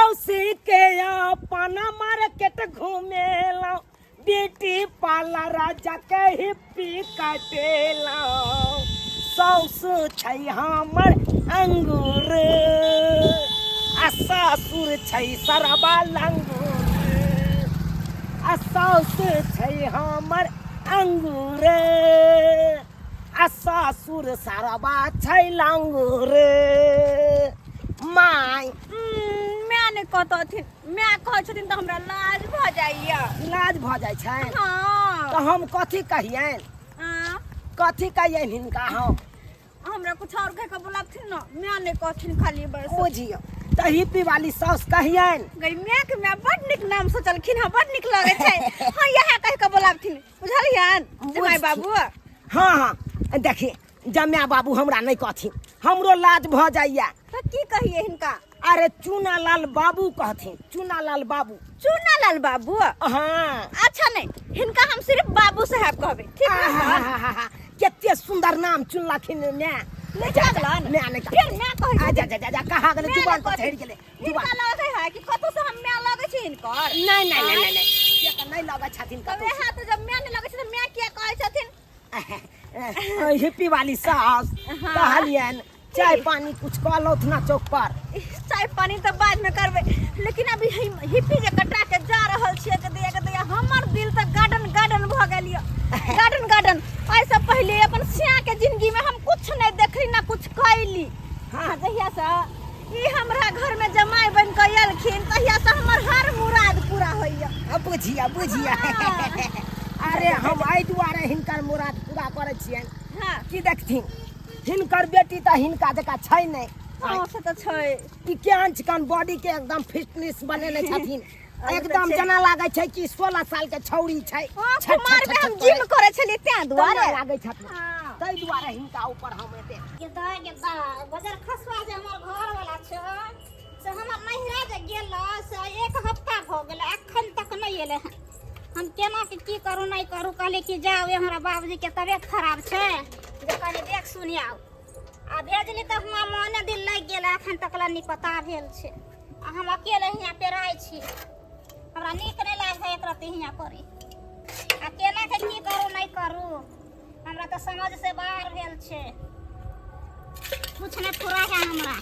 सौसी के अपन market घुमेलहुँ, beauty parlour जाके हिप्पी कटेलहुँ। सौस छै हमर अंगूर आ ससुर छै सरबा लंगूर। आ सौस छै हमर अंगूर आ ससुर सरबा छै लंगूर। माय माय नहि कहतथिन, माय कहै छथिन तऽ हमरा लाज भऽ जाइया। लाज भऽ जाइ छै? हँ। तऽ हम कथी कहियनि? आँ? कथी कहियनि हिनका हम? हमरा कुछ और कह के बोलाबथिन न, माय नहि कहथिन खाली बस। बुझियौ तऽ हिप्पी वाली साउस कहियनि। गई माय के माय बड नीक नाम सोचलखिन हँ, बड नीक लगै छै। हँ, इएह कह के बोलाबथिन, बुझलियन जमाई बाबू? हँ हँ, देखी जमाय बाबू हमरा नहि कहथिन, हमरो लाज भऽ जाइया। तऽ की कहिए हिनका? अरे चूना लाल बाबू कहथिन, चूना लाल बाबू। चूना लाल बाबू? हाँ। अच्छा नहीं, हिनका हम सिर्फ बाबू साहब कहबे, ठीक है? आहाहाहा, कते सुंदर नाम चुनलखिन माय। नीक लागलन? माय नहि। फिर माय कहै आ जा जा जा जा, कहाँ गेलै? माय जुबान नहि पर कहथिन। चढ़ि गेलै जुबान। हिनका लगै है कि कतौ से हम माय लगै छी हिनकर? नहीं नहीं नहीं नहीं नहीं, से तऽ नहि लगै छथिन तब कतौ। यहाँ तऽ जब माय नहि लगै छै तऽ माय किया कहै छथिन? हिप्पी वाली सास। हाँ। कहलियनि चाय पानी कुछ कऽ लौथ ना चौक पर। चाय पानी तऽ बाद में करबै, लेकिन अभी हिप्पी जे कटा के जा रहल छियै के दैया के दैया, हमर दिल तऽ गार्डन गार्डन भऽ गेल यऽ, गार्डन गार्डन। एहिसँ पहिले अपन सिया के जिंदगी में हम कुछ नहि देखली ना कुछ कैली। हाँ। जहिया से ई हमरा घर में जमाई बन के एलखिन तहिया से हमर हर मुराद पूरा होइया। अब बुझिया बुझिया। हाँ। अरे हम एहि दुआरे हिनकर मुराद पूरा करै छियनि हाँ। कि देखथिन हिनकर बेटी तऽ हिनका जकाँ छै नहि। हाँ, से तऽ छै। ई केहन चिकन बॉडी के एकदम फिटनेस बनेने छथिन, अरे एकदम तऽ छै। जेना लागै छै कि 16 साल के छौड़ी छै। हाँ, छट, छट, कुमार में छट, हम छट जिम करै। करै छलियै तें दुआरे तेना लागै छथिन। हाँ। ताहि दुआरे हिनका ऊपर हम एते गेदा गेदा बजर खसुआ जे हमर घर वाला छै से हमर नैहरा जे गेल से एक हफ्ता भऽ गेल, अखन तक नहि एलै हन। हम केना के की करू नहि करू, कहली कि जाउ हमरा बाबूजी के तबियत खराब छै जे कनि देख सुनि आउ। आ भेजली तऽ हुआँ मोने दिल लागि गेल, अखन तक लए नहि पता भेल छै। आ हम अकेले हियाँ पेराइ छी, हमरा नीक नहि लागै है एक रत्ती हियाँ परी। आ केना के की करू नहि करू, हमरा तऽ समझ से बाहर भेल छै, कुछ नहि फुरा है हमरा।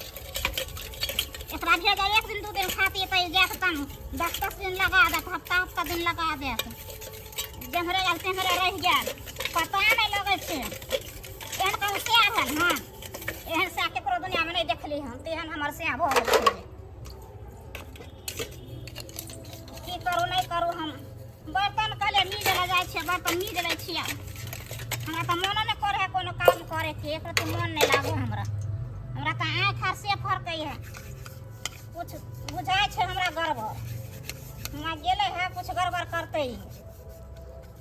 एकरा भेजब एक दिन दू दिन खातिर तऽ जायत तम 10 10 दिन लगा देत, हफ्ता हफ्ता दिन लगा देत, जेम्हरे गेल तेम्हरे रहि गेल, पता नहि लगै छै। एहन कहूँ सएह भेल हन? एहन सएह ककरो दुनियामे नहि देखली हम, तेहन हमर सएह भऽ गेल छै। की करू नहि करू, हम बर्तन कहले मीज लए जाइ छियै, बर्तन मीज लै छियै। हमरा तऽ मोनो नहि करै है कोनो काम करैके, एक रत्ती मोन नहि लागै हमरा। हमरा तऽ आँखि आर से फड़कै है, कुछ बुझाइ छै हमरा गड़बड़। हमरा गेलै है कुछ गड़बड़ करतै,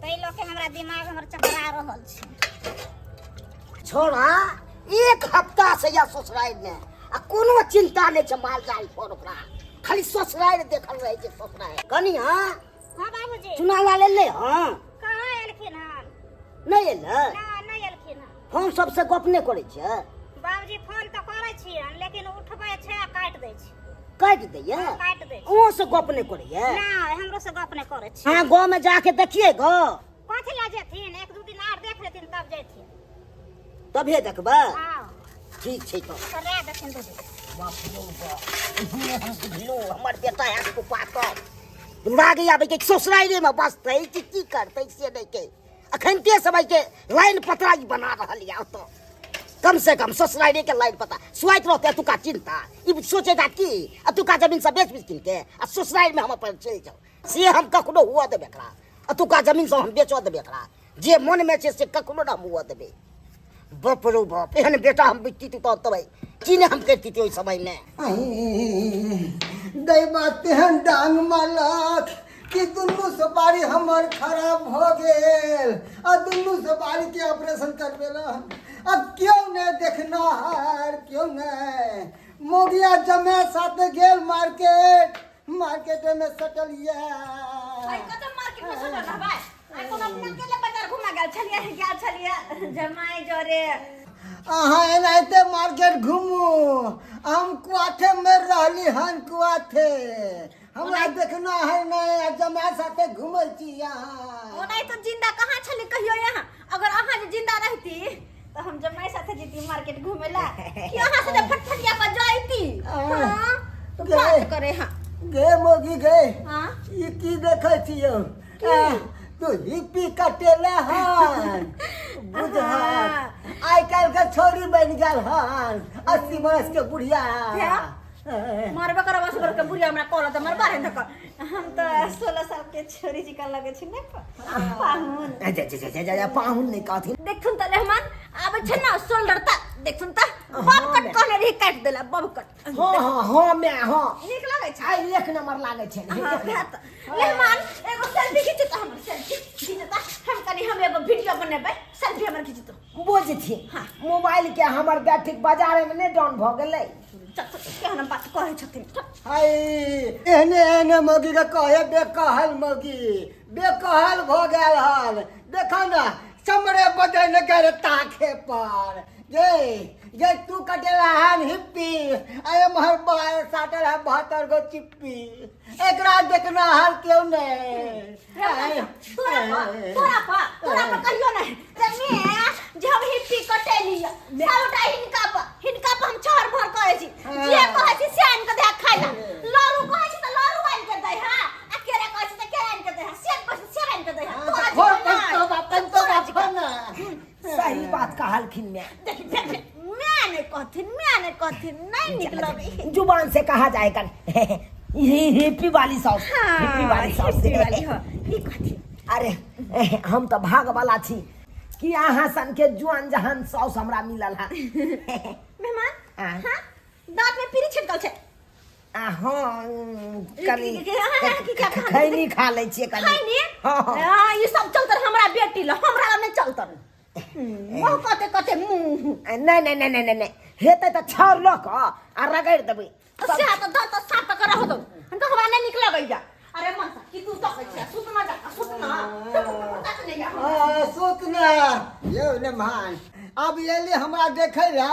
ताहि लऽ के हमरा दिमाग हमर चकरा रहल छै। छोड़ा एक हफ्ता से या ससुराल में आ कोनो चिंता नहीं छै माल जाल पर, ओकरा खाली ससुराल देखल रहे छै ससुराल। कनिया। हाँ बाबूजी। चुना लाल एलै? हाँ। कहाँ एलखिन हन? नहि एलै? ना, नहि एलखिन हन। फोन सबसे गप नहि करै छियै? बाबूजी फोन तऽ करै छियन, लेकिन उठबै छै आ काटि दै छै। काटि दैया? काटि दै छै। अहूँ से गप नहि करैया? ना, हमरो से गप नहि करै छै। अहाँ गाँव में जाके देखिए गो। कथी लए जेथिन? एक दू दिन आर देख लेथिन तब जेथिन। तभे देखबै? हाँ। ठीक छै तऽ। करा देथिन दू दिन। बाप रे बाप, हम बुझलहुँ हमर बेटा हैत कुपातर। दिमाग आबै के ससुराइरे में बसतै कि की करतै से नहि के अखनते समय के लाइन पतरा ई बना रहल यऽ ओतऽ। कम से कम ससुराइरे के लाइन पता सुआइत रहतै एतुका चिंता ई सोचेगा कि एतुका जमीन सब बेच बेच के आ ससुराइर में हम अपन चलि जाउ, से हम कखनो हुअ देबै एकरा? एतुका जमीन सब हम बेचऽ देबै एकरा? जे मन में छै से कखनो ना हम हुअ देबै। बाप रो बाप, एहन बेटा हम बिकती तऽ तबै की नहि हम करिती ओहि समय में। दैबा तेहन डांग मारलक कि दुनू सुपारी हमर खराब भऽ गेल आ दुनू सुपारी के ऑपरेशन करबेलक आ केओ नहि देखनाहार, केओ नहि। मोगिया जमे साथे गेल मार्केट, मार्केट में सटल ये। आइ कतऽ मार्केट में सटल रहबै? आइ कोनो अपना अकेले बाजार घुमा गेल छलियै, गेल छलियै जमाई जोरे। अहाँ एनाहिते मार्केट घुमू, हम कुआथे में रहली हन, कुआथे हमरा देखना है नहीं, आ जमाय साथे घुमै छी अहाँ। ओनाहि तो जिंदा कहाँ छली कहियो यहाँ। अगर अहाँ जे जिंदा रहती तो हम जमाई साथे जेती मार्केट घूमे ला, कि अहाँ साथे फटफटिया पर जाती। हाँ तो बात करे। हाँ गे मोगी गे। हाँ ई की देखै छियौ? तू हिप्पी कटेला हन, बुझहक आइ काल्हि के छौरी बनि गेल हन 80 बरस के बुढ़िया। मारबे करब 80 बरस के बुढ़िया हमरा कहलक तऽ मारबा रे धक। हम तऽ 16 साल के छोरी जी का लगे छी ने पाहुन। जा जा जा जा जा, पाहुन नहीं कहथिन। देखथुन तऽ लेहमान आबै छै ने शोल्डर तक, देखथुन तऽ बब कट कहने रही, काटि देला बब कट। हाँ हाँ हाँ मैं हाँ नीक लगै छै। आइ एक नंबर लागै छै। हाँ, वएह तऽ। लेहमान एगो सेल्फी खींचू तऽ, हमर सेल्फी खींचू तऽ, हम कनि हम एगो वीडियो बनेबै, सेल्फी हमर खींचू तऽ। बुझथिन हाँ। मोबाइल के हमर बैटरी बाजारे में नहीं डाउन भ गेलै। चल चल, केहन बात कहै छथिन। हाय, एहने एहने मौगी के कहे बेकहल मौगी, बेकहल भऽ गेल हन। देखा ने चमड़े बदल गेल ताखे पर। गे गे तू कटेला हन हिप्पी, अरे मोहर बाल साटल है 72 गो चिप्पी, एकरा देखना हर क्यों नहीं। तोरा पर, तोरा पर, तोरा पर कहियो नहीं ते मैं जे हम हिप्पी कटेली सबटा हिनका पर, हिनका पर हम छहर भर कहै छी। जे कहै छी से आनि के दे खाइ ला। लड़ू कहै छी त लड़ू आनि के दे, हां, आ केरा कहै छी त केरा आनि के दे, सेब कहै छी सेब आनि के दे। तोरा खोल जीवन नहि। पंतो बा, पंतो बा, खोल ना। सही बात कहलखिन मैं। देख देख, मैं नहीं कहथिन, मैं नहीं कहथिन, नहीं निक लगे। जुबान से कहा जाएगा हिप्पी वाली सॉस। हाँ, हिप्पी वाली सॉस। हिप्पी वाली, हाँ, ई कहथिन। अरे हम तो भाग वाला छी कि अहाँ सन के जुआन जहान सॉस हमरा मिलल है। मेहमान। हाँ। हाँ, दांत में पीरी छिटकल छै। आ हाँ, कनी की खैनी खा लै छियै कनी। खैनी? हाँ हाँ। हाँ, ई सब चलतन हमरा बेटी ल, हमरा ल नहि चलतन। मुँह कते कते मुँह। नहीं नहीं नहीं नहीं नहीं, हेतै तऽ छाउर लऽ कऽ आ रगड़ि देबै। से तऽ दऽ तऽ साफ तऽ रह दौ, हम तऽ हमरा नहि नीक लगैया। अरे मनसा की तू तकै छियै? सुत ना जा, सुत ना, तक नहि या। सुत ना यौ नेमान, अब एली हमरा देखै ला,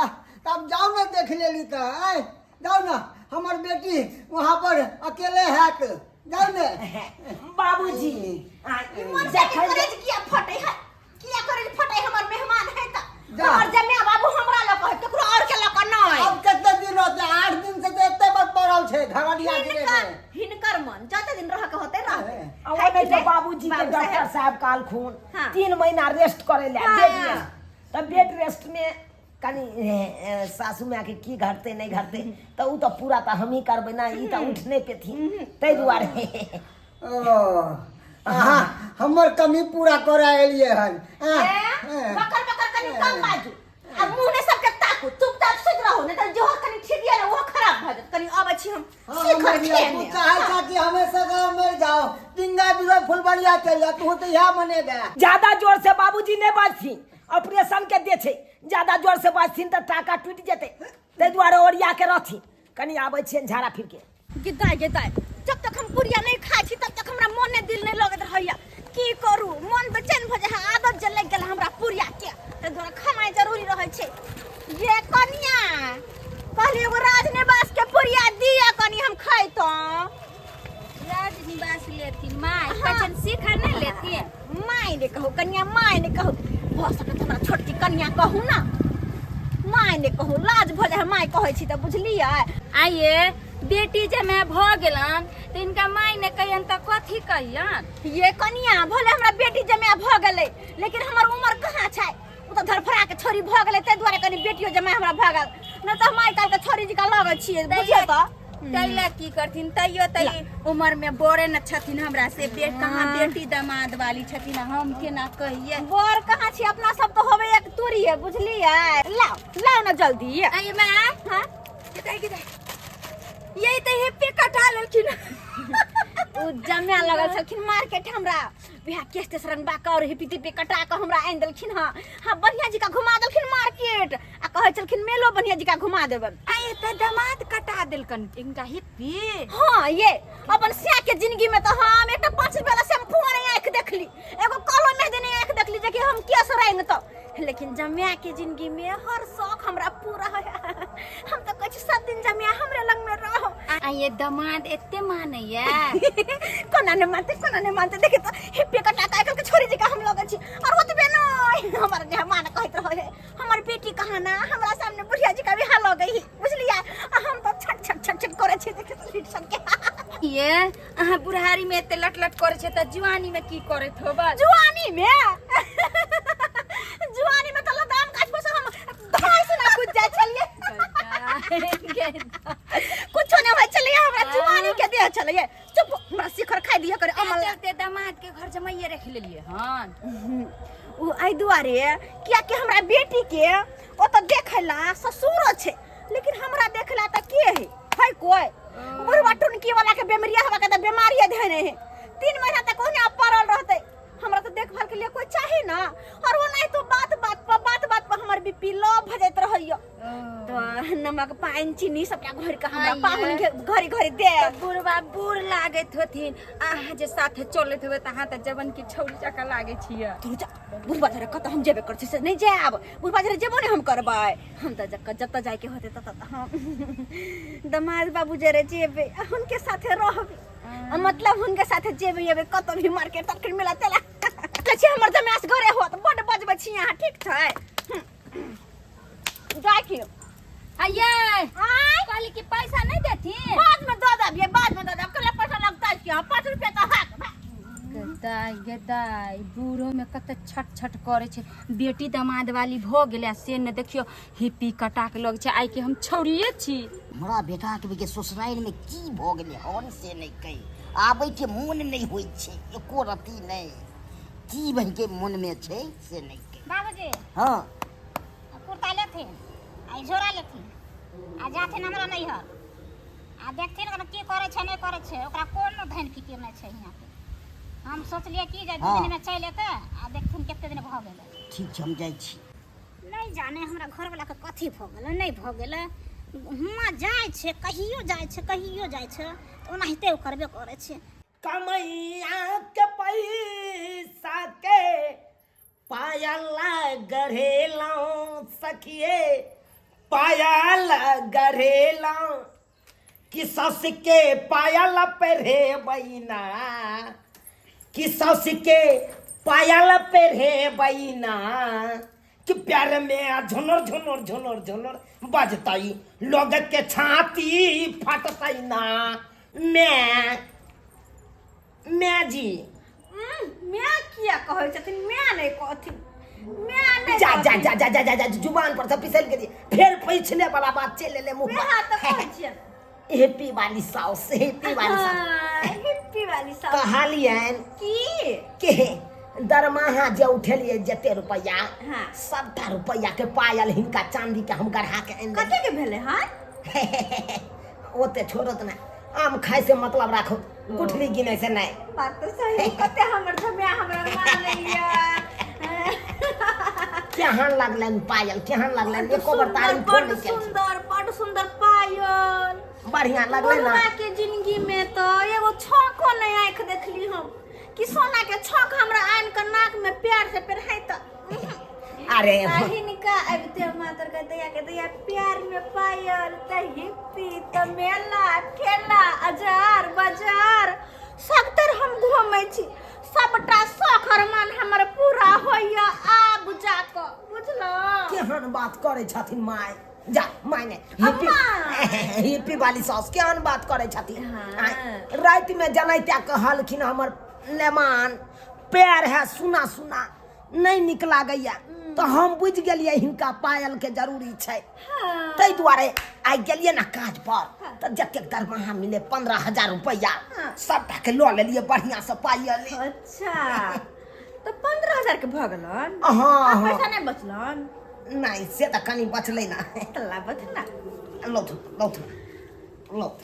तब जाउ ने देख लेली तऽ आय जाउ ने, हमर बेटी वहाँ पर अकेले हैत, जाउ ने। बाबूजी मन से करेज किया फटे है, किया करेज फटे? हमर मेहमान है त जा। हमर जमिया बाबू हमरा लग है, केकरो और के लग नहीं। अब कते दिन होते? 8 दिन से तो एते बार पड़ल छै घरडिया गिरे हिनकर में। हिनकर मन जते दिन रह के होते रहते। आ ओने तो बाबूजी के डॉक्टर साहब कहलखुन हाँ। 3 महीना रेस्ट करे ला। हाँ। बेड रेस्ट, तऽ बेड रेस्ट में कनी सासू माय के की घटते नहीं घटते तऽ उ तऽ पूरा तऽ हमही करबै ना, ई तऽ उठ नहि पेथिन ताहि दुआरे। ओ अहाँ हमर कमी पूरा करे एलियै हन। ए, बकर बकर कनी कम बाजू आ मुंह ने सबके ताकू, चुपचाप सुति रहू, नहीं तऽ जोहो कनी ठीक ये ओहो खराब भऽ जायत। कनी अबै छी हम हाँ, शिखर मरिया, तू खेने। चाहे छा कि हमेशा गाँव मर जाओ, टिंगा बिगड़ फुलबरिया चल जा, तू तो यहाँ मनेगा। ज्यादा जोर से बाबूजी नहीं बाजथिन, ऑपरेशन के दे छै, ज्यादा जोर से बाजथिन तऽ टाका टूटि जेतै, ताहि दुआरे ओरिया के रहथिन। कनी आबै छियनि झाड़ा फिर के। गिदाय गिदाय, जब तक हम पुरिया नहीं खाइ छी तब तक हमरा मन नहि दिल नहीं लगैत रहैया। की करू, मन बेचैन भऽ जाइ है, आदत जे लागि गेल हमरा पुरिया के, ताहि दुआरे खेनाइ जरूरी रहै छै। ये कनिया कहली एगो राजनिवास के पुरिया दिया कनी हम खैतौं। राजनिवास लेथिन माय? हाँ। कचन सीखा नहीं लेथिन। माय ने कहू कनिया, माय ने कहू, भऽ सकत हमरा छोटकी कनिया कहू ना, माय ने कहू, लाज भऽ जाइ है माय कहै छी तऽ, बुझलियै? आइए बेटी जमे भऽ गेलन तऽ इनका माय ने कहियन तऽ कथी कहियन? ये कनिया भले हमरा बेटी जमे भऽ गेलै, लेकिन हमर उमर कहाँ छै? ओ तऽ धरफड़ा के छोरी भऽ गेलै, ताहि दुआरे कनि बेटियो जमाइ हमरा भऽ गेल, नहि तऽ हम आइ काल्हि के छोरी जकाँ लगै छियै, बुझियौ तऽ। तै ला की करथिन, तैयो तै उमर में बड़े न छथिन हमरा से, बेट कहाँ बेटी दामाद वाली छथिन, हम केना कहिए? बर कहाँ छी, अपना सब तऽ होबे एक तुरिये, बुझलियै? लाओ लाओ ना जल्दी। आइए माय। हाँ। किताई किताई, यही तऽ हेप्पे कटा लेलखिन। ओ जमाए लगल छलखिन मार्केट, हमरा वएह केस तेस रंगबा कऽ और हिप्पी तिप्पी कटा कऽ हमरा आनि देलखिन। हँ हँ, बढ़िया जी का घुमा देलखिन मार्केट, आ कहै छलखिन मेलो बढ़िया जी का घुमा देबनि। आ एतऽ दामाद कटा देलकन इनका हिप्पी? हाँ, ये अपन सिया के जिंदगी में तो हम एकटा 5 रुपया वाला शैम्पू नहीं आँख देखली, एगो कालो मेहंदी नहीं आँख देखली, जे कि हम केस रंग तो लेकिन जमिया के जिंदगी में हर शौक हमरा पूरा होय। हम तो कहै छी सब दिन जमिया हमरे लग में रहो। आ ये दमाद एते मानैया? कोना ने मानते, कोना ने मानते। देखे तो हिप्पे कटा के आइकल के छोरी जी का हम लगन छी और ओतबे नहीं हमर जे मान कहैत रहे है हमर बेटी कहाँ ना हमरा सामने बुढ़िया जी का भी हाल हो गई बुझलियै। आ हम तो छट छट छट छट करे छी देखे तो लिट सन के। ये अहाँ बुढ़ारी में एते लट लट करे छे त जुआनी में की करैत होबल? जुआनी में, जुआनी में तो लदाम गाछ पर से हम धाय से ना कूद जाय छलियै, कुछो नहीं होय छलियै हमरा जुआनी के देह छलियै। चुप, हमरा शिखर खाइ दिय करे अमल। चलते दामाद के घर जमाइए रख लेलिए हन। ओ एहि दुआरे कियाकि हमरा बेटी के ओतऽ देखैला ससुरो छै, लेकिन हमरा देखला तऽ के है? है कोई बुढ़वा टुनकी वाला के बेमरिया हवा के तऽ बीमारी धेने है, 3 महीना तक ओहने पड़ल रहते। हमरा तऽ देखभाल के लिए कोई चाही ना, और वो नहीं तो बात बात पर बात बात पर हमर बीपी लो भऽ जाइत रहैया। तो नमक पानि चीनी सबटा घोरि के हमरा पाहुन घड़ी घड़ी दे। बुढ़वा बूढ़ लागैत होथिन, अहाँ जे साथे चलैत होबै तऽ अहाँ तऽ जवन की छौरी जकाँ लागै छियै। तू जा बुढ़वा जरे कतऽ हम जेबे करै छी से नहि जायब, बुढ़वा जरे जेबो नहि हम करबै। हम तऽ जतऽ जतऽ जायके होतै ततऽ तऽ हम दमाद बाबू जरे जेबै आ हुनके साथे रहबै, मतलब हुनके साथे जेबै अबै कतऽ भी मार्केट तार्केट मेला तेला। कहै छी हमर जमास घरे होत, बड्ड बजबै छी अहाँ, ठीक छै जाइ छी। आइये कहली कि पैसा नहीं देथिन? बाद में दऽ देबियै, बाद में दऽ देब, कले पैसा लगतै कि 5 रुपया तऽ हाथ। गदाइ गदाइ बूढ़ो में कते छट छट करे छै, बेटी दमाद वाली भऽ गेलै आ से ने देखियो हिप्पी कटा के लग छै। आइ के हम छौड़िए छी। हमरा बेटा के के ससुरारि में की भऽ गेलै हन से नहि कहि आबै के मोन नहि होइ छै एको रत्ती नहि, की बहि के मोन में छै से नहि कहि। बाबूजी। हाँ। कुर्ता लेथिन आ ई झोरा लेथिन आ जाथिन हमरा नैहर आ देखथिन ओकरा की करै छै नहि करै छै, ओकरा कोनो धन फिकिर नहि छै हियाँ पे। हम सोचलियै कि जे 2 दिन में चलि एतै आ देखथिन कते दिन भऽ गेलै। ठीक छै, हम जाइ छी। नहि जाने हमरा घरवला के कथी भऽ गेलै नहि भऽ गेलै, हुआँ जाइ छै कहियो जाइ छै कहियो जाइ छै तऽ ओनाहिते ओ करबे करै छै। कमैया के पैसा के पायल गढ़ेलहुँ सखिए, पायल गढ़ेलहुँ कि सस के पायल पहिरेबैना, कि सस के पायल पहिरेबैना, कि प्यार में झुनुर झुनुर झुनुर झुनुर बजतई लोग के छाती फटतई ना। मैं जी मैं किया कहै छथिन? मैं नहीं कहथिन, मैं नहीं जा जा कहथिन। जा जा जा जा जा जुबान पर से फिसल गेली, फेर पैछले वाला बात चलि एलै मुँह मैं हाथ पर। कहै छियनि। हेप्पी वाली साउस, हेप्पी वाली साउस। हाँ, हिप्पी वाली साउस। कहलियनि की के दरमाहा जे उठेलियै जते रुपैआ, हाँ। सबटा रुपैआ के पायल हिनका चांदी के हम गढ़ा के आनि कते के भेलै हन? ओते छोड़त ना, आम खाय से मतलब राखो, गुठली गिनै से नहीं। बात तो सही, कते हमर झमिया हमरा मानैया। केहन लगलनि पायल, केहन लगलनि? एको बार तारीफ बड्ड नहीं केलखिन। सुंदर, बड्ड सुंदर पायल, बढ़िया लगलै ना? बुढ़वा के जिंदगी में तो एगो छौंको नहीं आँख देखली हम कि सोना के छौंक हमरा आन के नाक में प्यार से पेरहाई त। अरे हिनका अबिते मातर के दैया के दैया प्यार में पायल त हिप्पी त मेला ठेला अजार बाजार सबतर हम घूमै छी, सबटा शौक अरमान हमर पूरा होइया आब जाकऽ, बुझलौ? केहन बात करै छथिन माय, जा माय ने हिप्पी अम्मा। हिप्पी वाली साउस केहन बात करै छथिन। हाँ। राति में जनैते कहलखिन हमर लेमान पैर है सुना सुना नहीं निक लागैया, तो हम बुझि गेलियै हिनका पायल के जरूरी छै। हाँ। ताहि दुआरे आइ गेलियै ना काज पर तऽ जतेक दरमाहा मिले 15,000 रुपैआ हाँ। सबटा के लऽ लेलियै बढ़िया से पायल। अच्छा तऽ 15,000 के भऽ गेलन? हाँ, आ हाँ। पैसा नहि बचलन? नहीं से तऽ कनि बचलै ना। तऽ लाबथ ना। लौथ लौथ लौथ।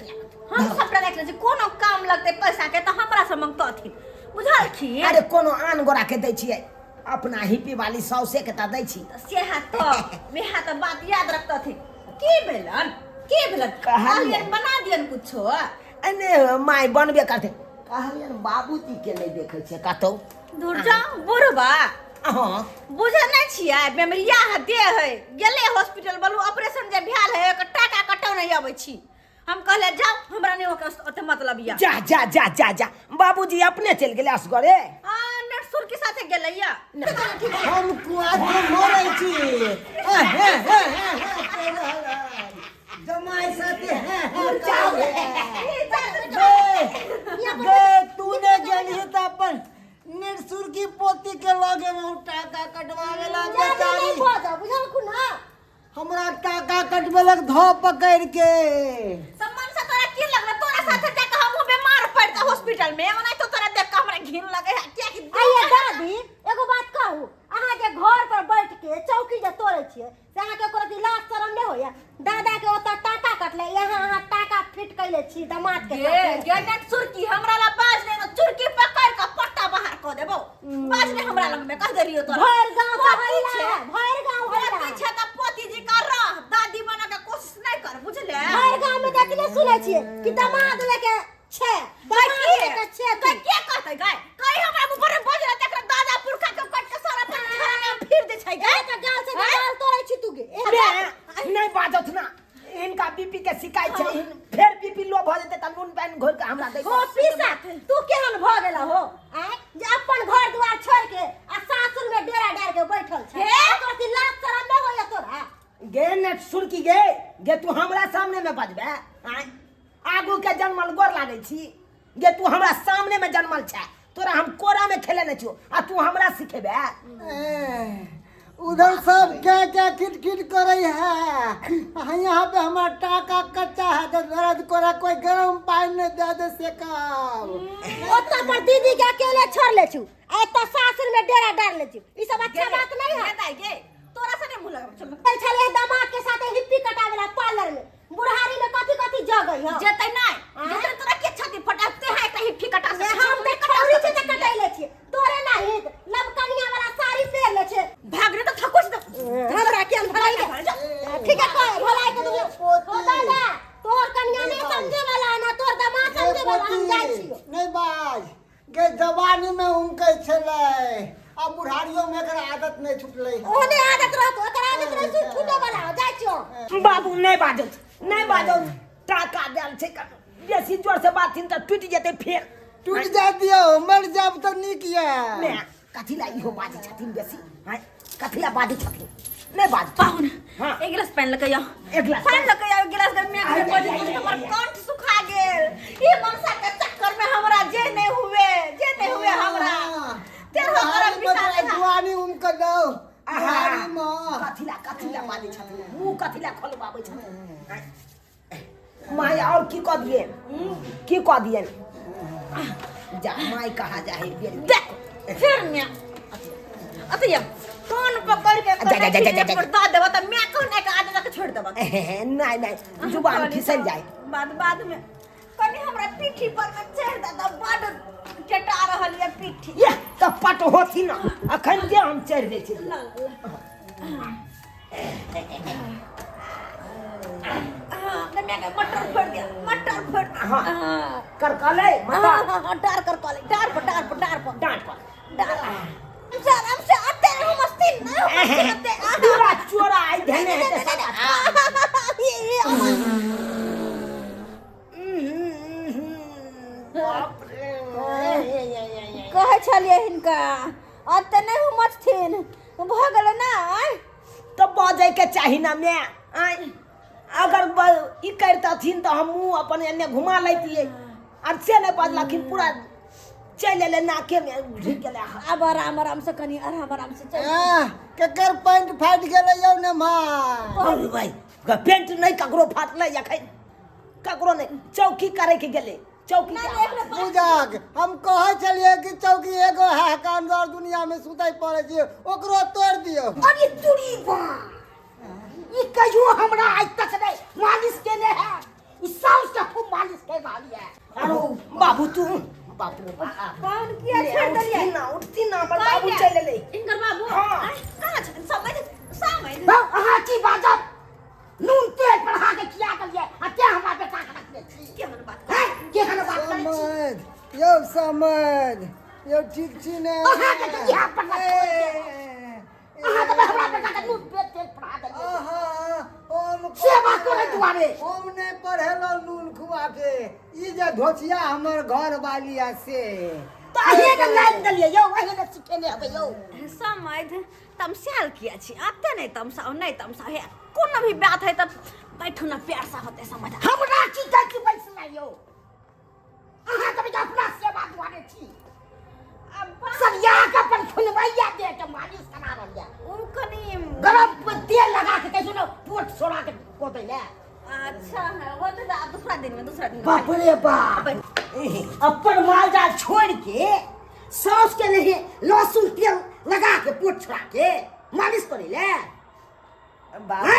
हम सबटा राखि लै छी, कोनो काम लगतै पैसा के तऽ हमरा से मंगतथिन, बुझलखिन? अरे कोनो आन गोरा के दै छियै, अपना हिप्पी वाली सौसे के तऽ दै छी। सेहा तऽ मेहा तऽ बात याद रखतथिन। की भेलन, की भेलन? कहलियनि। कहलियनि बना दियन कुछो। अने माय बनबे करतै। कहलियनि बाबूजी के नहि देखै छियै कतौ। दूर जाओ बुढ़बा। हाँ। बुझै नहि छियै, बेमरिया है देह है, गेलै हॉस्पिटल बोलू ऑपरेशन जे भेल है ओकर टाका कटौ नहि अबै छी। हम कहले जाओ, हमरा नहि ओकर ओते मतलब या। जा जा जा जा जा, बाबूजी अपने चलि गेलै असगरे। आ नटसुर के साथे गेलै या। हम कुआ के मरै छी। हे, हे, हे, हे, हे, कहि रहल है। जमाइ साथे हे, हे, करै है। गे, गे, तू ने गेलही तऽ अपन निरसुर की पोती के लगे में टाका कटवावे ला बेचारी। बुझल ना? हमरा टाका कटबेलक धो पकड़ के। सम्मान से तोरा की लगल? तोरा साथे जाके हमहूँ बीमार पड़ के हॉस्पिटल में, ओना तो तोरा देख के हमरा घिन लगे है किया कि। आइए दादी, एगो बात कहू, अहाँ जे घर पर बैठ के चौकी जे तोड़ै छियै से अहाँके ओकर अथी लाज शरम नहि होइया? दादा के ओतऽ टाका कटले, यहाँ अहाँ टाका फिट कैले छी दामाद के गे साथे। गे नेट सुरकी, हमरा ला बाज नहीं, चुरकी पकड़ के पट्टा बाहर कऽ देबो। बाज नहीं हमरा लग में, कह देलियो तोरा। भरि गाँव के पोती हल्ला छै। है, भरि गाँव हल्ला। पोती छै तऽ पोती जी का रह, दादी बना के कोशिश नहीं कर, बुझले? भरि गाँव में तऽ अखने सुनै छियै कि दामाद लेके छै, दामाद लेके छै। तऽ के कहतै गाय? कहीं हमरा मुँह पर बजला तऽ एकरा दादा पुरखा के कट के सारा पर झड़ा में फिर दे छै गाय। एक गाल से गाल तोड़ै छी तू गे। बे, नहि बाजत ना, हिनका बीपी के शिकायत छै। फेर बीपी लो भऽ जेतै तऽ नून पानि घोरि के हमरा दै। हो पीसा, तू केहन भऽ गेला हो आँय जे अपन घर दुआर छोड़ के आ सासुर में डेरा डाल के बैठल छै? हे? तोरा की लाज शरम नहि होइया तोरा? गे ने सुरकी, गे गे, तू हमरा सामने में बजबे आँय? आगू के जनमल गोर लागै छी गे। तू हमरा सामने में जनमल छै, तोरा हम कोरा में खेलेने छियो आ तू हमरा सिखेबे? ए, उधर सब क्या क्या किट किट करे है आ यहाँ पे हमार टाका कच्चा है तो दर्द कोरा, कोई गरम पानी नहीं दे दे से कब। ओतऽ पर दीदी के अकेले छोड़ ले छु आ एतऽ सासुर में डेरा डाल ले छु, ई सब अच्छा बात नहीं है। गे दाई गे, तोरा से नहीं मुँह लगब, चल। चल छले दामाद के साथे हिप्पी कटावेला पार्लर में, बुढ़ारी में कथी कथी जगई है। जेतै नहीं, जेतै तोरा के छाती फटाते है कहीं फी कटा से हम तऽ छौरी छै तऽ कटैले छियै, तोरे नाही लबकनिया वाला साड़ी पहिर ले छै। भाग रे तऽ थकुच दे। हमरा के भलाई के ठीक है, कह भलाई के दुनिया। पोती। ओ दादा, तोहर कनिया नहीं समझे वाला ना तोहर दामाद समझे वाला, हम जाइ छियो। नहीं बाज गे, जवानी में उनके छलै आ बुढ़ारियो में एकर आदत नहीं छुटलै है। ओहने आदत रहतो, एकर आदत रह छूटे वाला, जाइ छियो। बाबू नहि बाजत, नहि बाजत, टाका देल छै, बेसी जोर से बाजथिन तऽ टूटि जेतै फेर। टूट जा दियो, मर जाब तऽ नीक ने ये। कथी ला इहो बाजै छथिन बेसी आँय? कथी ला बाजै छथिन? नहि बाज। पाहुन। हाँ। एक गिलास पानि लऽ के आउ। एक गिलास पानि लऽ के आउ, एक गिलास। गर्मी आइ, के आइ, बड़ी आइ, आइ, हमर आइ। कंठ सुखा गेल। ई मनसा के चक्कर में हमरा जे नहीं हुए, जे नहीं हुए हमरा तेरह तरह पिसा देला। जुआनी उनके दो आहा। बुढ़ारी में। कथी ला, कथी ला बाजै छथिन? मुँह कथी ला खोलबाबै छथिन आँय? माय और की कह दिए, की कह दिए? जा माय कहा जा है बेर। देख फिर म्या अतया कान पकड़ के जा, जा, जा, जा, जा, जा। पर दा देबा त म्या कहने के आदत के छोड़ देबा। नहीं नहीं, जुबान फिसल जाए। बाद बाद में कनी हमरा पीठी पर में चढ़ दे त बड टेटा रहल ये पीठी। ये तऽ पट होथिन ना, अखन जे हम चढ़ि दै छी। ला ला ला। हाँ, म्या के मटर फोड़ दिया, मटर फोड़ दिया। हाँ। हाँ। करकलै मटर। हाँ, हाँ, डार कर कॉले, डार पर, डार पर, डार पर। डाँट पर। डार हमसे आराम से आते रहो, मस्ती ना मस्ती करते। पूरा चोरा आइ धेने हेतै साला। ये आवाज। बाप रे। कहै छलियै हिनका एते नहि हुमचथिन, भऽ गेलै ना आँय? तऽ बजैके चाही ना my. आँय, अगर ई करितथिन तऽ हम मुँह अपन एन्ने घुमा लैतियै, आर से नहि बजलखिन, पूरा चलि एलै, नाकेमे ढुकि गेलै। आब आराम आराम से, कनि आराम आराम से चल। आह, केकर पैंट फाटि गेलै यौ ने माय? अरे भाई, पेंट नहि ककरो फाटलै एखन, ककरो नहि। चौकी करैके गेलै, चौकी के आवाज। पूजाक हम कहै छलियै कि चौकी एगो है कान दुनिया में सुतै पड़ै छै, ओकरो तोड़ि दियौ। अरे तुरी बा, ई कहियो हमरा आज तक नहीं मालिश केने है, ई साउस के खूब मालिश कर रहली है। अरे बाबू, तू बाप रे बाप। कौन किया छोड़ देलियै? उठती ना, उठती ना, हमर बाबू चलि एलै। हिनकर बाबू? हाँ। आँय, कहाँ छथिन? समझ समझ। बाबू, अहाँ की बाजब? नून तेल पर अहाँके खिया देलियै आ ते हमरा बेटा के रखने छी। केहन बात? हैं, केहन बात करै छी? समझ यौ, समझ यौ, ठीक छी ने? अहाँके तऽ इएह पर ए, अहाँ तऽ हमरा बेटा के नून पेट तेल पढ़ा देलियै। आहा, हम सेवा करै दुआरे। हम नहि पढ़ेलहुँ नून खुआ के ई जे धोचिया हमर घर वाली आ से तऽ अहीं ने लाइन देलियै यौ, अहीं ने सिखेने हेबै यौ। समैध तमसायल किया छी? एते नहि तमसाउ, नहि तमसाउ। हे कोनो भी बात है तब बैठू ना, प्यार से होते समाधान। हमरा की कहै छी बैसला यौ? अहाँ तऽ बेटा अपना सेवा दुआरे छी। सरिया के अपन खुनबैया दे के मालिश करा रहल यऽ। ओ कनि गरम तेल लगा के कैसे ने पोट सोरा के कऽ दै लए। अच्छा है, वो तो आप दूसरा दिन में, दूसरा दिन में। बाप रे बाप, अपन माल जाल छोड़ के साउस के नहीं लहसुन तेल लगा के पोट छोड़ा के मालिश करे ले। बाबू,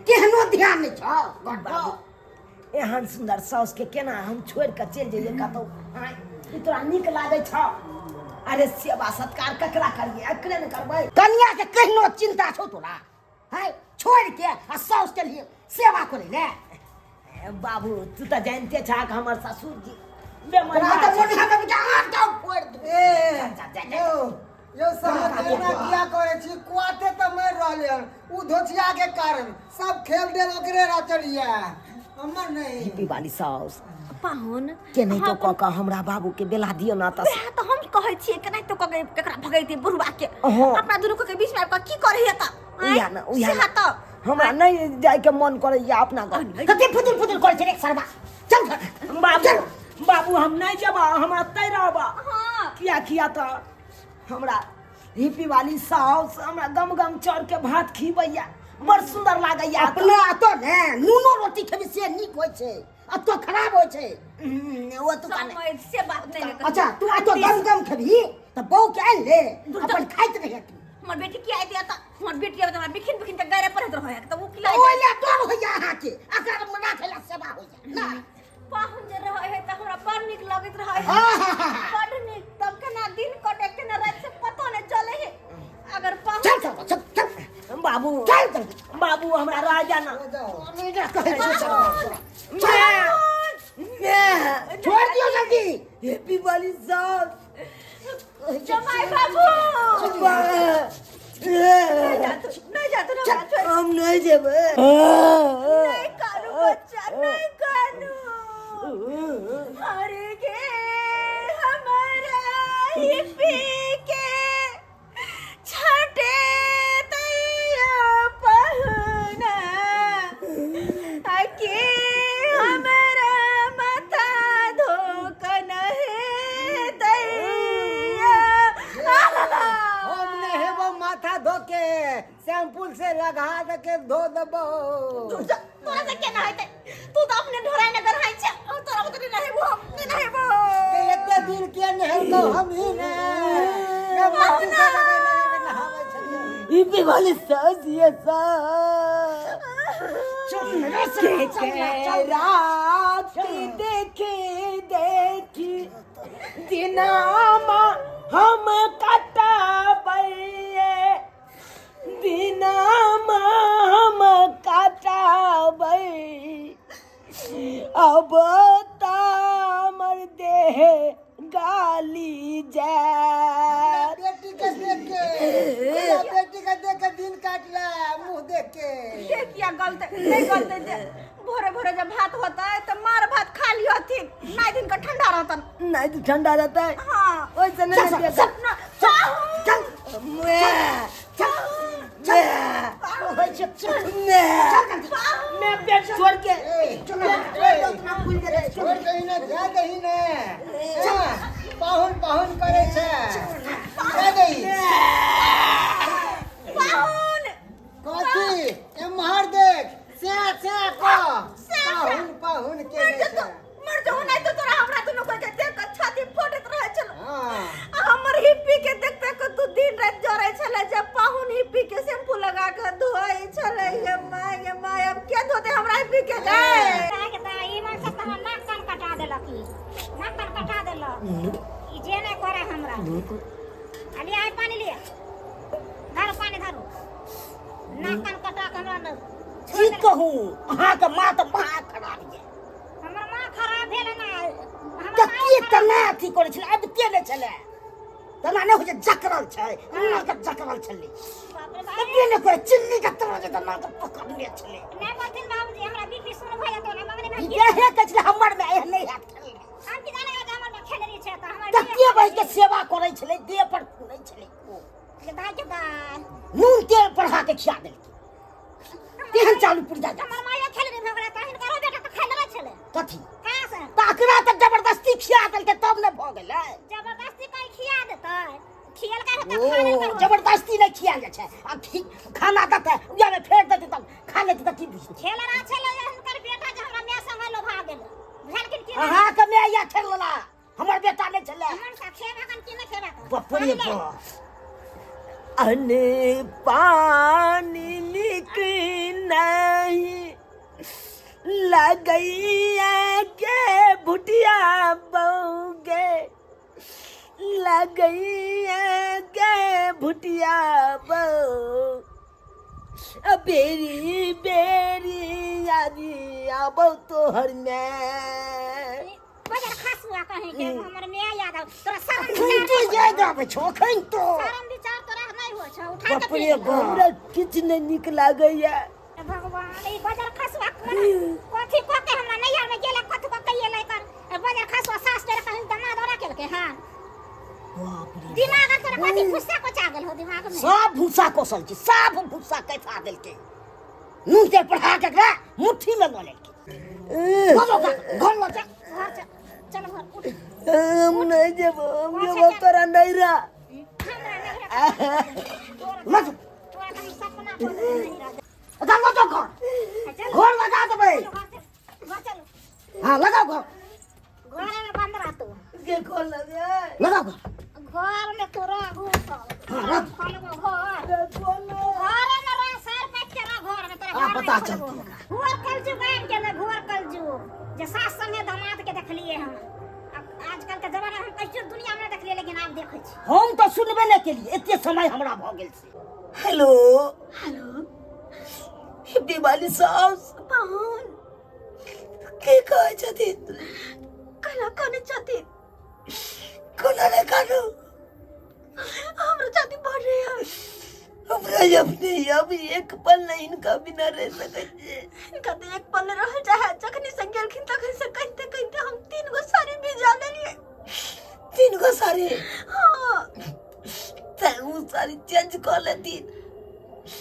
केहनो ध्यान नहीं छौ घर पर। बाबू, एहन सुंदर साउस के केना हम छोड़ के चलि जइयै कतौ? आँय, ई तोरा नीक लागै छौ? अरे सेवा सत्कार ककरा करियै? एकरे ने करबै। कनिया के केहनो चिंता छौ तोरा? है छोड़ के आ साउस के लिए सेवा करे ले। ए, बाबू, तू तऽ जानते छाक हमर ससुर जी बेमरिया तोरा तऽ छै। मोन हमे बेटा आर जाउ फोड़ दे। ए जा, जा, जा। यौ यौ साहब, एना किया करै छी? कुआते तऽ मरि रहलै हन ओ धोचिया के कारण। सब खेल देल ओकरे रचल ये, हमर नहीं। हिप्पी वाली साउस पाहुन केनाहितो कऽ कऽ हमरा बाबू के बेला दियौ ने तऽ। वएह तऽ हम कहै छियै, केनाहितो कऽ के केकरा भगैती बुढ़वा के। हँ। अपना दुनू के बीच में आबि कऽ की करै तऽ? उएह ने, उएह ने। सएह तऽ हमरा नहि जाइके मन करैया अपना घर। कते फुदुर फुदुर करै छै रे सरबा, चल घर। बाबू, बाबू, हम नहि जेबा, हम एतहि रहबा। हाँ। किया? किया तऽ हमरा हिप्पी वाली साउस हमरा गम गम चाउर के भात खिबैया, बड़ सुंदर लागैया। अपना एतऽ ने नूनो रोटी खेबी से नीक होइ छै, एतऽ खराब होइ छै। ओ तो काने समझ से बात नहीं ने। अच्छा, तू एतऽ गम गम खेबही तऽ बहू के आनि ले, अपन खाइत रहिए तू। हमर बेटी की आइ दिया तऽ? हमर बेटी आबै तऽ हमरा बिखिन बिखिन के गारे पढ़ैत रहै तऽ ओ खिलाइ। ओहि लए डर होइया अहाँके, अकर राखै लए सेवा होइया ना। पाहुन जे रहै है तऽ हमरा बड़ नीक लगैत रहै है। हाँ, हाँ, हाँ, हाँ। बड़ नीक। तब केना दिन कटे केना राति से पतो नहि चले है अगर पाहुन। चल चल चल चल। बाबू। चल चल। बाबू, हमरा रह जाना। जाओ। कहै छी, चल, चल। मैं छोड़ दियौ जल्दी। हैप्पी वाली सास। जमाई बाबू, नहीं जातु, नहीं जातु ना, हमरा छोड़। हम नहीं जेबै। नहीं कानू बच्चा, नहीं कानू। हर के हमारा हिप्पी के छटे तैया पहुना के हमारा माथा धोकन है तैया। हम नहेबो माथा धो के, शैम्पू से लगा दे के धो देबो। तोरा से केना हेतै? तू तऽ अपने ढोराइ ने गढ़ाइ छै, तोरा ओतने नहेबो हम, नहि नहेबो। के एते दिन के नहेलको? हम ही ने ये माटी से लगे लगे के नहाबै छलियै। हिप्पी वाली सास ये सास चल रे चल, चल, चल। रात देखी देखी दिनामा हम कटाबैये, दिनामा हम कटाबै। अब तामर देह गाली जाए। बेटी के देख के, हमरा बेटी के देख के दिन काटला मुंह देख के। से किया गलते? नहीं गलते जे भोरे भोरे जब भात होता है तो मार भात खा लियो थी, नहीं दिन का ठंडा रहता। नहीं तो ठंडा रहता है। हाँ। वैसे नहीं। चल, देखा। चल, ना चाहूं। चल मैं चल चल, होइ छै, चल। मैं मैं पेट छोड़ के चल, चल, भूल गेलै। छोड़ दही ने, जा दही ने। हाँ, पाहुन पाहुन करे छै, जा दही। पाहुन। कथी? एम्हर देख, से से क पाहुन पाहुन के मर नै जतो, छै। मर जाऊ, नहीं तो तोरा हमरा दुनू कोई के देख के छाती फटैत रहै छल। हाँ। आ हमर हिप्पी के देखते के तू दिन रात जरै छले, जब पाहुन हिप्पी के शैम्पू लगा के धोई छले। ये माय, ये माय, अब के धोते हमरा हिप्पी के गए? के तऽ ई मन से तऽ हमर नाक कान कटा देलक, ई नाक कान कटा देलक। ई जे नहि करे हमरा। आ लिया आइ पानि, लिया धरू, पानि धरू। नाक कान कटा के हमरा न की कहू, अहाँके माँ तऽ महा खराब यऽ। हमर माँ खराब भेल ने? हमर तऽ माँ की तना अथी करै छलै, अबिते नहि छलै। तना नहि होइ छै जकरल छै एना के जकरल छलै। बाप रे बाप। तबे ने कोइ चिल्ली के तरह जे तना के पकड़ने छलै। नहि बोलथिन बाबूजी, हमरा बीपी शुरू भऽ जेतौ ने मगने ई भाई। देहे के छलै हमर में एहन नहि हैत खेलने। हम की जाने जे हमर में खेलरी छै तऽ हमर तऽ के बहि के सेवा करै छलै, देह पर फूलै छलै ओ। के दाइ के दाइ। नून तेल पढ़ा के खिया देलकै। तेहन चालू पुर्जा जा। हमर मायो खेलरी भऽ गेलै तऽ हिनकरो बेटा तऽ खेलरे छलै। कथी? कहाँ से? तऽ अकरा तऽ जबरदस्ती खिया देलकै तब ने भऽ गेलै। जबरदस्ती कहीं खिया देतै? खियलकै तऽ ओ खा लेलकै। जबरदस्ती नहि खियाल जाइ छै। आ खाना देतै उएहमे फेर देतै तब खा लेतै तऽ की बुझतै? खेल रहा छलै हुनकर बेटा जे हमरा माय संगे लोभा गेलै, बुझलखिन की नहि? अहाँके माय या खेल लेला, हमर बेटा नहि छलै। हमर सा खेबा कन की नहि खेबा कन? बाप रे बाप। अने पानी निक नहीं लगैया के भुटिया बौगे, लगैया के भुटिया बौ, बेरी बेरी यादी आबौ तोहर में। बजर खसुआ कहीं के, हमर माय याद आउ तोरा। शरम अखन तो विचार याद आबै छौ अखन तो? शरम विचार तोरा नहि होइ छौ? उठा के बाप रे फेंक। बाप। हमरा किछु नहि नीक लागैया। भगवान, ई बजर खसुआ कोन कथी कऽ के हमरा नैहर में गेलै, कथी कऽ के एलै कर बजर खसुआ। सास तोरा कहीं दमाद ओरा केलकै? हँ। बाप रे। दिमाग तोरा कथी भुस्सा कोचा गेल हो दिमाग में? सब भूसा कोसल छै, सब भूसा कैसा देलकै। नून तेल पढ़ा के एकरा मुट्ठी में लऽ लेलकै। लऽ जाओ घर, लऽ जा। घर चल, चल घर, उठ। हम नहीं जेबो, हम जेबो तोरा नैरा। हमरा नैहरा लऽ जाओ। तोरा कहीं सपना पर नैहरा। अच्छा लऽ जाओ घर। चल। घर लगा देबै। घर चल, घर चल। हाँ, लगाओ घर। घर में बंद रह तू। के खोल लगे? लगाओ घर। घर में तू रह घुसल। हाँ, रह। खोलबो घर? घर में रह, सर पाट के रह घर में तोरा। हाँ, घर पता नहीं खोलबो। चलती। घोर कलजुग आबि गेलै, घोर कलजुग जे सास संगे दामाद के देखलिए हम। आब आजकल के जमाना हम कहियो दुनिया में नहीं देखलिए, लेकिन आब देखै छी। हम तऽ सुनबे नहि केलिए, एते समय हमरा भऽ गेल से। हेलो। हेलो। हिप्पी वाली सास। पाहुन। के कहै छथिन? कहला काने छथिन? कोना ने कानू। हमरा छाती बढ़ रही है। हमरा अपने अभी एक पल नहीं इनका बिना रह सकै छियै। हिनका तऽ एक पल नहि रहल चाहे। जखनी से गेलखिन तखन से कहिते कहिते हम 3 गो साड़ी भिजा लेलिए। 3 गो साड़ी? हाँ। तऽ उ साड़ी चेंज कऽ लेथिन,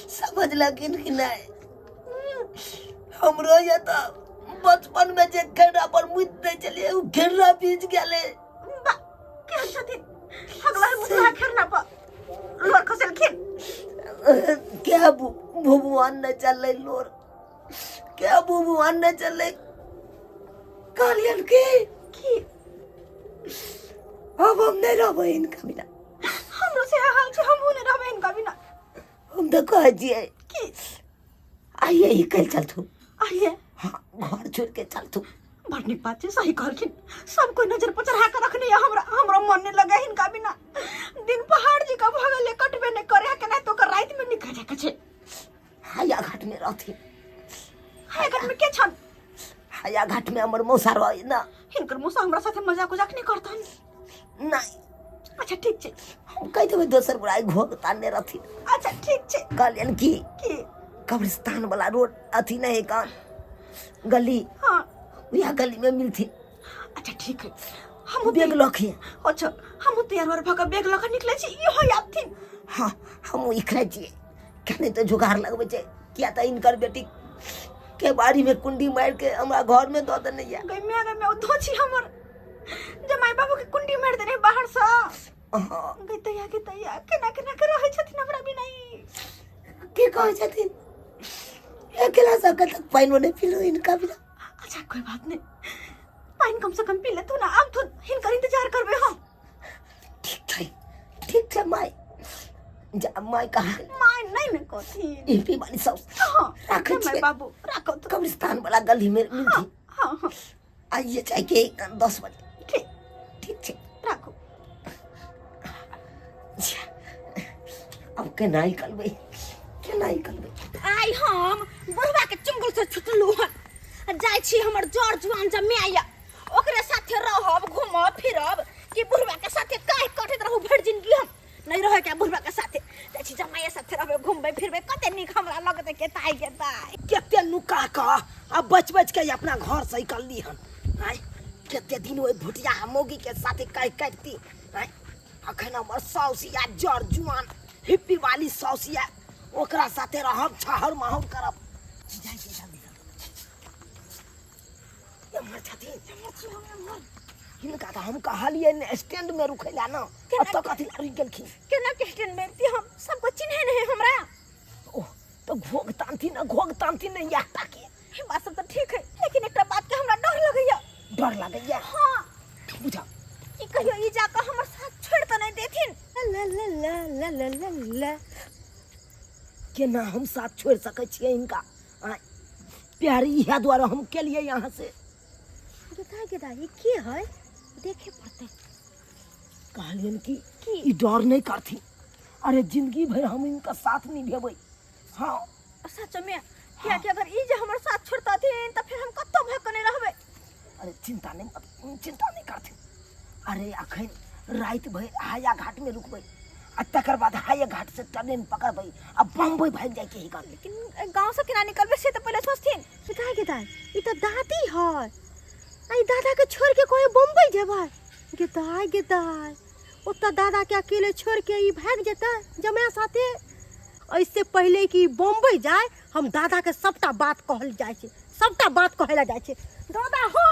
समझलखिन कि नहि? हमरो ये तऽ बचपन में जे घेरा पर मुति दै छलियै, उ घेरा भीज गेलै। बा केहन छथिन? हगला मुसला खेरना पर लोर खसेलखिन। क्या भगवान न चललै लोर, क्या भगवान न चललै। कहलियन की की अब हम नहीं रहबै इनका बिना। हमरो से हाल छै, हमहूँ नहि रहबै हिनका बिना। हम तऽ कहै छियै की आइए ही कल चलथु। आइए? हाँ, घर छोड़ के चलथु। बड़ नीक बात छै, सही कहलखिन। सब कोई नजर पर चढ़ा के रखने ये हमरा। हमरो मन नहीं लगे हिनका बिना। दिन पहाड़ जी का भऽ गेलै, कटबे नहि करे है। केना तो ओकर राति में निकल जाय के छै। हाया घाट में रहथिन। हाया घाट में के छन? हाया घाट में हमर मौसा रहे ना। हिनकर मौसा हमरा साथे मजाक उजाक नहीं करतन? नहीं। अच्छा ठीक छै। हम कहि देबै, दोसर बुढ़ाई घोघ तानने रहथिन। अच्छा ठीक छै। कहलियन की की कब्रिस्तान वाला रोड अथी नहीं कान गली? हाँ। वह गली में मिलथिन। अच्छा ठीक है, हम बैग लखिए। अच्छा, हम तैयार वार भऽ के बैग लऽ के निकलै छी, इहो आबथिन। हाँ, हम इखलै छियै किया नहि तऽ जुगाड़ लगबै छै, किया तऽ हिनकर बेटी के बाड़ी में कुंडी मारि के हमरा घर में दऽ देने यऽ। गै माय, गै माय, ओ धोछी हमर जमाई बाबू के कुंडी मारि देने बाहर सँ। हाँ। गै तैया, गै तैया, केना केना के रहै छथिन हमरा बिना ई? की कहै छथिन? एक गिलास अखन तक पानिओ नहि पीलहुँ हिनका बिना। अच्छा कोई बात नहीं, पानि कम से कम पी लेतू ना। आब तो हिनकर इंतजार करबै हम। ठीक छै, ठीक छै माय, जा माय कहाँ? माय नहीं ने कहथिन। ई पी वाली सब। हाँ। राखै जमाई छियै। बाबू राखो तो। कब्रिस्तान वाला गली में मिलथिन। हाँ हाँ। आइए जाके 10 बजे। ठीक। ठीक छै। राखू। अब केना निकलबै, केना निकलबै? आइ हम बुढ़वा के चुंगल से छुटलू हन, जाइ छी हमर जर जुआन जमाय ओकरे साथे रहब, घूमब फिरब कि बुढ़वा के साथे काहे कटैत रहू भरि जिंदगी हम। जाय बुढ़वा के साथे। जाइ छी जमाइए साथे रहबै, घुमबै फिरबै, कते नीक हमरा लगतै के ताइ के ताइ। कते नुका कऽ आ बच बच के अपना घर से निकलली हन। आँय, कते दिन ओहि भुटिया मौगी के साथे कहि काटती। आँय, अखन हमर साउस या जर जुआन हिप्पी वाली साउस या, ओकरा साथे रहब, छहर माहौर करब। जाइ छी जल्दी जल्दी। एम्हर छथिन, एम्हर छी हम, एम्हर। हिनका तऽ हम कहलियै ने स्टैंड में रुकै ला ना, एतऽ कथी ला रुकि गेलखिन? केना के स्टैंड में अबिती हम? सबको चिन्है नहीं हमरा। ओह, तऽ घोघ तानथिन ने, घोघ तानथिन ने इएह ताके। ई बात सब तऽ ठीक है, लेकिन एकटा बात के हमरा डर लगैया। डर लगैया? हाँ। बुझा की कहियो ई जाकऽ हमर साथ छोड़ि तऽ नहि देथिन? ला ला ला ला ला ला ला। केना हम साथ छोड़ि सकै छियै हिनका? आँय, प्यार इएह दुआरे हम केलियै यहाँ से। गेदा गेदा, ई की है? देखे पड़तै। कहलियन कि ई डर नहीं करथिन। अरे जिंदगी भर हम इनका साथ निभेबै। हाँ। सच में? किया कि अगर ई जे हमर साथ छोड़तथिन तऽ फिर हम कतौ भाग के नहीं रहबै। अरे चिंता नहीं, चिंता नहीं करथिन। अरे अखन राति भरि हाया घाट में रुकबै आ तकर बाद हाया घाट से ट्रेन पकड़बै आ बम्बई भागि जाइके ही कर। लेकिन गांव से केना निकलबै से तऽ पहिले सोचथिन। गेदा गेदा, ई तऽ दादी है, आ ई दादा के छोड़ के कोई बम्बई जेबै? गेदा गेदा, ओतऽ दादा के अकेले छोड़ के ई भागि जेतै जमाय साथे? ऐसे पहले कि बम्बई जाए हम दादा के सबटा बात कहल जाइ छै, सबटा बात कहै ला जाइ छै। दादा हो,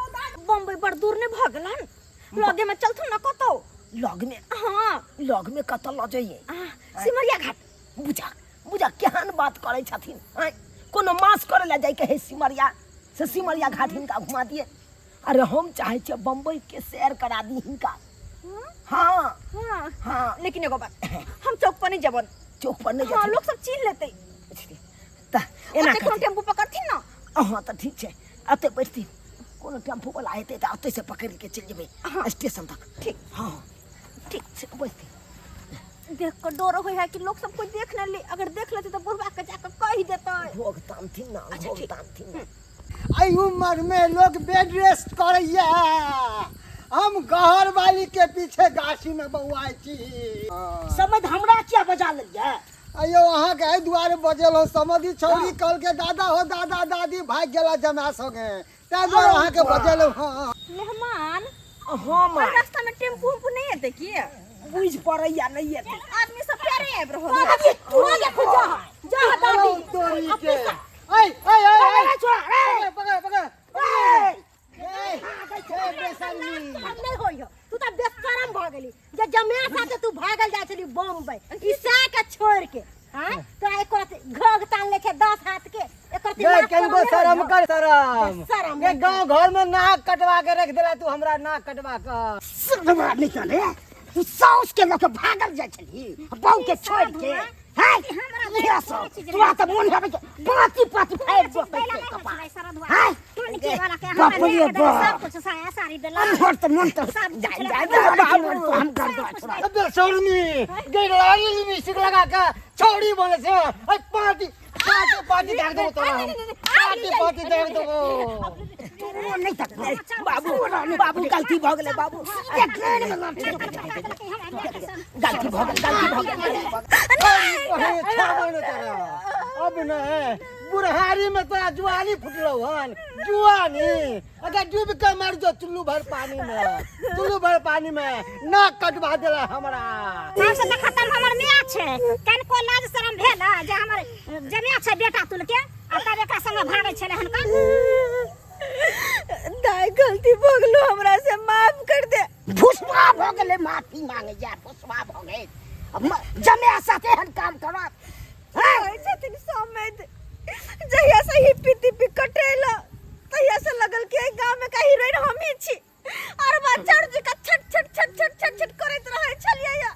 दादा, बम्बई बड़ दूर नहीं भऽ गेलन? लगे में चलथुन ना कतौ। लग में? हाँ। लग में कतऽ लऽ जइयै? सिमरिया घाट। बुझा बुझा केहन बात करै छथिन। आँय, कोनो मास करै ला जाइके है सिमरिया से सिमरिया घाट हिनका घुमा दिए? अरे हम चाहै छियै बम्बई के सैर करा दी हिनका। हाँ। हाँ। हाँ। लेकिन एगो बात, हम चौक पर नहीं जेबन। चौक पर नहीं? हाँ, जेथिन? लोग सब चिन्ह लेतै। तऽ एना ओते कोनो करथिन। टेम्पू पकड़थिन ना। हाँ तऽ ठीक छै, एतै बैठथिन, कोनो टेम्पू वाला हेतै तऽ ओतै से पकड़ि के चलि जेबै स्टेशन तक। ठीक। हाँ ठीक छै, बैठथिन। देख के डर होइ है कि लोग सब कोई देख न ले, अगर देख लेते तो बुढ़वा के जाके कहि देतै। भोग तानथिन ना। अच्छा, भोग ठीक। तानथिन ना। एहि उम्र में लोग बेड रेस्ट करैया, हम घर वाली के पीछे गाछी में बौआइ छी। समझ हमरा किया बजा लेलियै? अयो, अहाँके एहि दुआरे बजेलहुँ, समधि छौड़ी कहलकै दादा हो दादा दादी भागि गेला जमा संगे, ताहि दुआरे अहाँके बजेलहुँ। हँ। मेहमान। हाँ माय। रास्ता में टेम्पू उम्पू नहीं एतै की? बुझि पड़ैया नहीं एतै। आदमी सब प्यारे आबि रहल है। तू देखो, जा जा दादी। तोरी के, ऐ ऐ ऐ ऐ, छोड़ा रे। पकड़ पकड़। ए, ए, बेशर्मी। हम नहीं होई हो, तू तऽ बेशरम भऽ गेली जे जमाय साथे तू भागल जाइ छली बम्बई ई सै के छोड़ के। हाँ, तोरा एको रति घोघ तान ले छै 10 हाथ के, एको रति गे लाज कनिको शरम शरम नहि कर, शरम। शरम गे नहि। गांव घर में नाक कटवा के रख देला तू हमरा, नाक कटवा के। सदमा निकले, तू साउस के लऽ के भागल जाइ छली बहू के छोड़ के। हैं, इहे सब तोरा तऽ मोन हेबै के बाती पाती फाड़ि देतै के कपार। हैं, बाप रे बाप। सब कुछ साया साड़ी देला। हमर तऽ मोन तऽ सब जाइ कुछ जाइ लगा जाइ बाबू, हम कर दो छोड़ा। बेशर्मी, गे लाली लिपस्टिक लगा के छौड़ी बने से, ऐ पार्टी पार्टी पार्टी दाग देबो तोरा हम, पार्टी पार्टी दाग देबो। तू नहि तकबै। बाबू बाबू, गलती भऽ गेलै बाबू, गलती भऽ गेल, गलती भऽ गेल, गलती भऽ गेल। ओहे छोड़बो न तोरा अब न। बुढ़ारी में तोरा जुआनी फुटलौ हन, जुआनी। अगर डूब के मर जो चुल्लू भर पानी में, चुल्लू भर पानी में। नाक कटवा देला हमरा। सबसे तऽ खतम हमर माय छै। कनिको लाज शरम भेल जे हमर जमाय छै बेटा तुल के, आ तब एकरा संगे भागै छलै हनका। दाई, गलती भऽ गेलो हमरा से, माफ कर दे। भुसवा भऽ गेलै, माफी मांगे जा, भुसवा भऽ गेल। अब जमाय साथे एहन काम करत? हैं? कहै छथिन समेत, जहिया से हिप्पी तिप्पी कटेला तहिया से लगल कि एहि गाँव में का हीरोइन हम ही छी। और बच्चा जी का छट छट छट छट छट छट करैत रहै छलियै या।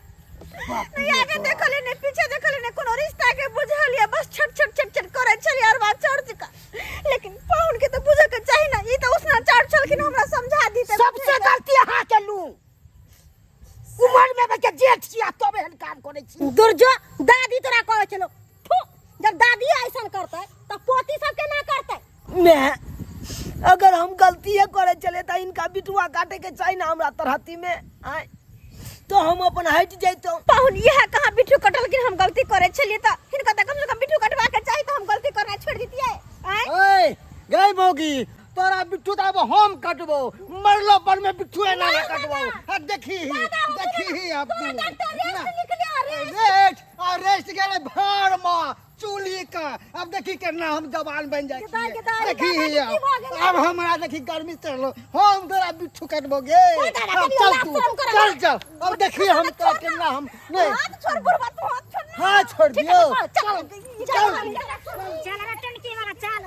नहीं आगे देखलियै, नहीं पीछे देखलियै, नहीं कोनो रिश्ता के बुझलियै, बस छट छट छट छट करै छलियै और बात चढ़ चुका। लेकिन पाहुन के तो बुझे के चाही ना, ई तो उसना चार छलखिन, हमरा समझा दी। सबसे गलती अहाँ केलू, उमर में बच्चा जेठ छी आ तब एहन काम करै छी। दुर्जो, दादी तोरा कहै छलो थू, जब दादी ऐसन करतै त पोती सब केना करतै? मैं अगर हम गलती करे चले तो इनका बिटुआ काटे के चाही ना हमरा तरहती में। आय, तो हम अपन हटि जैतहुँ। पाहुन इएह कहाँ बिट्ठू कटलखिन, हम गलती करै छलियै तऽ हिनका तऽ कम से कम बिट्ठू कटवा के चाही, तऽ हम गलती करनाइ छोड़ि दितियै। आँय ओए गई मौगी, तोरा बिट्ठू तऽ अब हम कटबो, मरलो पर में बिट्ठू एना ना कटबो। आ देखी देखी अब तू रेस्ट आ रेस्ट गेले भाड़ में चूल्ही का। अब देखी केना हम जवान बन जाइ दाइ छियै। के दाइ, देखी दादा के की भऽ गेलै? अब हमरा देखी गर्मी चढ़लो, हम तोरा बिट्ठू कटबो गे। दादा, अब कनी चल लाज तू, शरम करऽ। चल चल, अब देखी हम तोरा केना हम नहीं हाथ छोड़ बुढ़वा, तू हाथ छोड़ ना। हाँ छोड़ ठीक दियो। है, चल चल चल चल रे टनकी वाला, चल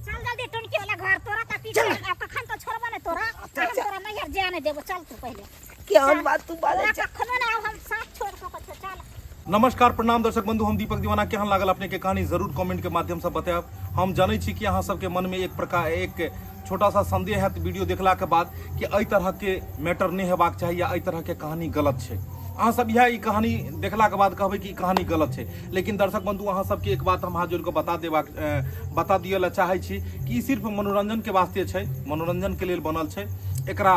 चल जल्दी टनकी वाला घर। तोरा त पीछे अब कखन तो छोड़बो ने तोरा, हम तोरा नैहर जाए नहीं देबो। चल तू पहिले। केहन बात तू बाजै तोरा छै? कखनो ने आब हम साथ छोड़ सकै छौ, चल। नमस्कार, प्रणाम दर्शक बंधु, हम दीपक दीवाना। केहन लागल अपने के कहानी जरूर कमेंट के माध्यम से बतायब। हम जानै छी कि अहाँ सबके मन में एक प्रकार एक छोटा सा संदेह है वीडियो देखला के बाद कि एहि तरह के मैटर नहीं हेबाक चाही या एहि तरह के कहानी गलत छै। अहाँ सब इएह ई कहानी देखला के बाद कहबै कि ई कहानी गलत छै, लेकिन दर्शक बंधु अहाँ सबके एक बात हम हाथ जोड़ के बता देबाक बता दिअ लए चाहै छी कि ई सिर्फ मनोरंजन के वास्ते छै, मनोरंजन के लेल बनल छै। एकरा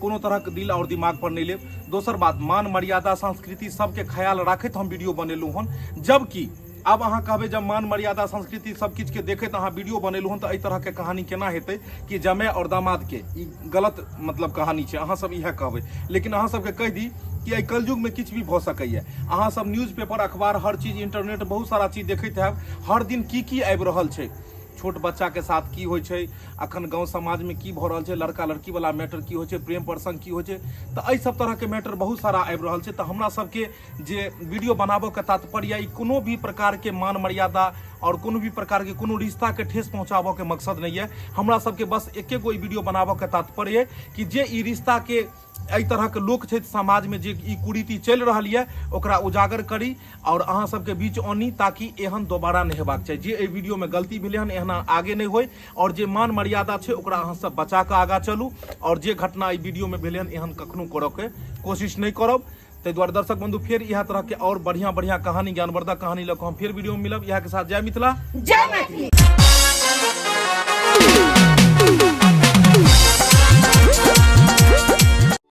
कोनो तरहक दिल और दिमाग पर नहीं लेब। दोसर बात, मान मर्यादा संस्कृति सबके ख्याल राखैत हम वीडियो बनेलहुँ हन, जबकि आब अहाँ कहबै जब मान मर्यादा संस्कृति सब किछुके देखैत अहाँ वीडियो बनेलहुँ हन तऽ एहि तरहके कहानी केना हेतै कि जमाय और दामादके ई गलत मतलब कहानी छै, अहाँ सब इएह कहबै। लेकिन अहाँ सबके कहि दी कि एहि कलयुगमे किछु भी भऽ सकैए। अहाँ सब न्यूज़ पेपर अखबार हर चीज इंटरनेट बहुत सारा चीज देखैत हैब, हर दिन की की आबि रहल छै, छोट बच्चाके साथ की होइ छै, अखन गाँव समाजमे की भऽ रहल छै, लड़का लड़की वाला मैटर की होइ छै, प्रेम प्रसंग की होइ छै, तऽ एहि सब तरहके मैटर बहुत सारा आबि रहल छै। तऽ हमरा सबके जे वीडियो बनाबऽके तात्पर्य ई कोनो भी प्रकारके मान मर्यादा और कोनो भी प्रकारके कोनो रिश्ताके ठेस पहुँचाबऽके मकसद नहि यऽ। हमरा सबके बस एके गो ई वीडियो बनाबऽके तात्पर्य यऽ कि जे ई रिश्ताके एहि तरहके लोक छथि समाजमे, जे ई कुरीति चलि रहल यऽ ओकरा उजागर करी और अहाँ सबके बीच आनी, ताकि एहन दोबारा नहि हेबाक चाही। जे एहि वीडियोमे गलती भेलै हन एहना आगे नहि होय, और जे मान मर्यादा छै ओकरा अहाँ सब बचा कऽ आगाँ चलू, और जे घटना एहि वीडियोमे भेलै हन एहन कखनो करऽके कोशिश नहि करब। ताहि दुआरे दर्शक बंधु फेर इएह तरहके और बढ़िया बढ़िया कहानी, ज्ञानवर्धक कहानी लऽ कऽ हम फेर वीडियोमे मिलब। इएह के साथ जय मिथिला, जय मैथिली।